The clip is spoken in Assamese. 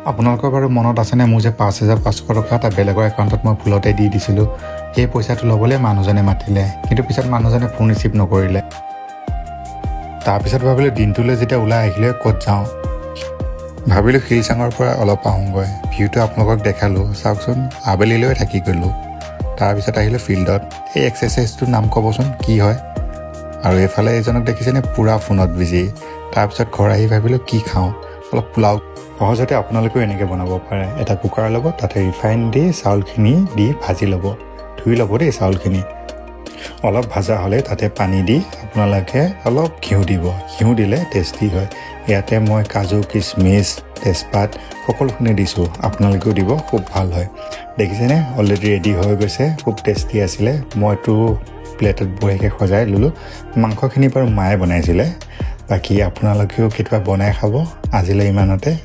আপোনালোকৰ বাৰু মনত আছেনে, মোৰ যে 5500 টকা এটা বেলেগৰ একাউণ্টত মই ভুলতে দি দিছিলোঁ? সেই পইচাটো ল'বলৈ মানুহজনে মাতিলে, কিন্তু পিছত মানুহজনে ফোন ৰিচিভ নকৰিলে। তাৰপিছত ভাবিলোঁ, দিনটোলৈ যেতিয়া ওলাই আহিলে ক'ত যাওঁ? ভাবিলোঁ শিলচাঙৰ পৰা অলপ আহোঁগৈ। ভিউটো আপোনালোকক দেখালোঁ, চাওকচোন। আবেলিলৈ থাকি গ'লোঁ। তাৰপিছত আহিলোঁ ফিল্ডত। এই এক্সাৰচাইজটোৰ নাম ক'বচোন কি হয়? আৰু এইফালে এইজনক দেখিছেনে, পূৰা ফোনত বিজি। তাৰপিছত ঘৰ আহি ভাবিলোঁ কি খাওঁ? অলপ পোলাও। সহজতে আপোনালোকেও এনেকৈ বনাব পাৰে। এটা কুকাৰ ল'ব, তাতে ৰিফাইন দি চাউলখিনি দি ভাজি ল'ব। ধুই ল'ব দেই চাউলখিনি। অলপ ভাজা হ'লে তাতে পানী দি আপোনালোকে অলপ ঘিউ দিব। ঘিউ দিলে টেষ্টি হয়। ইয়াতে মই কাজু, কিচমিচ, তেজপাত সকলোখিনি দিছোঁ। আপোনালোকেও দিব, খুব ভাল হয়। দেখিছেনে, অলৰেডি ৰেডি হৈ গৈছে। খুব টেষ্টি আছিলে। মইতো প্লেটত বঢ়িয়াকৈ সজাই ল'লোঁ। মাংসখিনি বাৰু মায়ে বনাইছিলে। বাকী আপোনালোকেও কেতিয়াবা বনাই খাব। আজিলৈ ইমানতে।